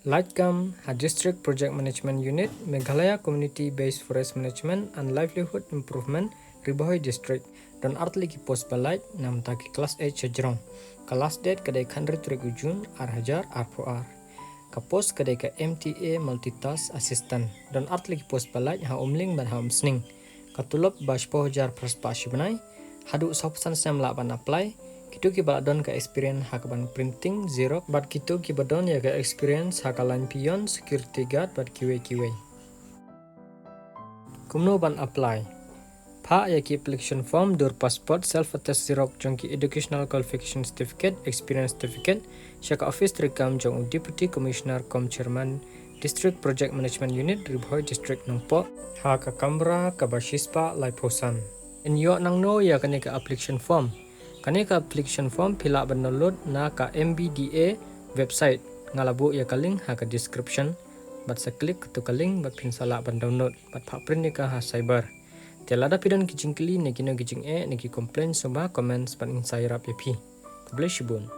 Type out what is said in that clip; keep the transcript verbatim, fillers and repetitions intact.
Lait kam ha District Project Management Unit, Meghalaya Community Based Forest Management and Livelihood Improvement, Ri Bhoi District. Don artylli ki post ba lait, namta ki class eight sha jrong. Ka last date ka dei ka hynriew tarik u June, ar hajar arphew ar. Ka post ka dei ka M T A Multitask Assistant. Don artylli ki post ba lait ha Umling bad ha Umsning. Ka tulop ba shiphew hajar phra spah shi bnai. Haduh sawphew san snem lah ban apply. Kito ki ba la don ka experience ha ka ban printing, xerox, bad kito ki ba don ïa ka experience ha ka line peon, security guard, bad kiwei kiwei. Kumno ban apply? Phah ïa ki application form, dur passport, self attest xerox jong ki educational qualification certificate, experience certificate, sha ka office treikam jong u Deputy Commissioner cum Chairman District Project Management Unit, Ri Bhoi District, Nongpoh, ha ka kamra kaba shispah laiphew san. Yn ïoh nangno ïa kane ka application form? Kane ka application form phi lah ban download na ka M B D A website. Nga la buh ïa ka link ha ka description. Bad sa click kato ka link bad phin sa lah ban download bad phah print ïa ka ha cyber. Te lada phi don ki jingkylli ne kino ki jingeh ne ki complaint, sngewbha comments bad ngin sa ïarap ïa phi. Khublei shibun.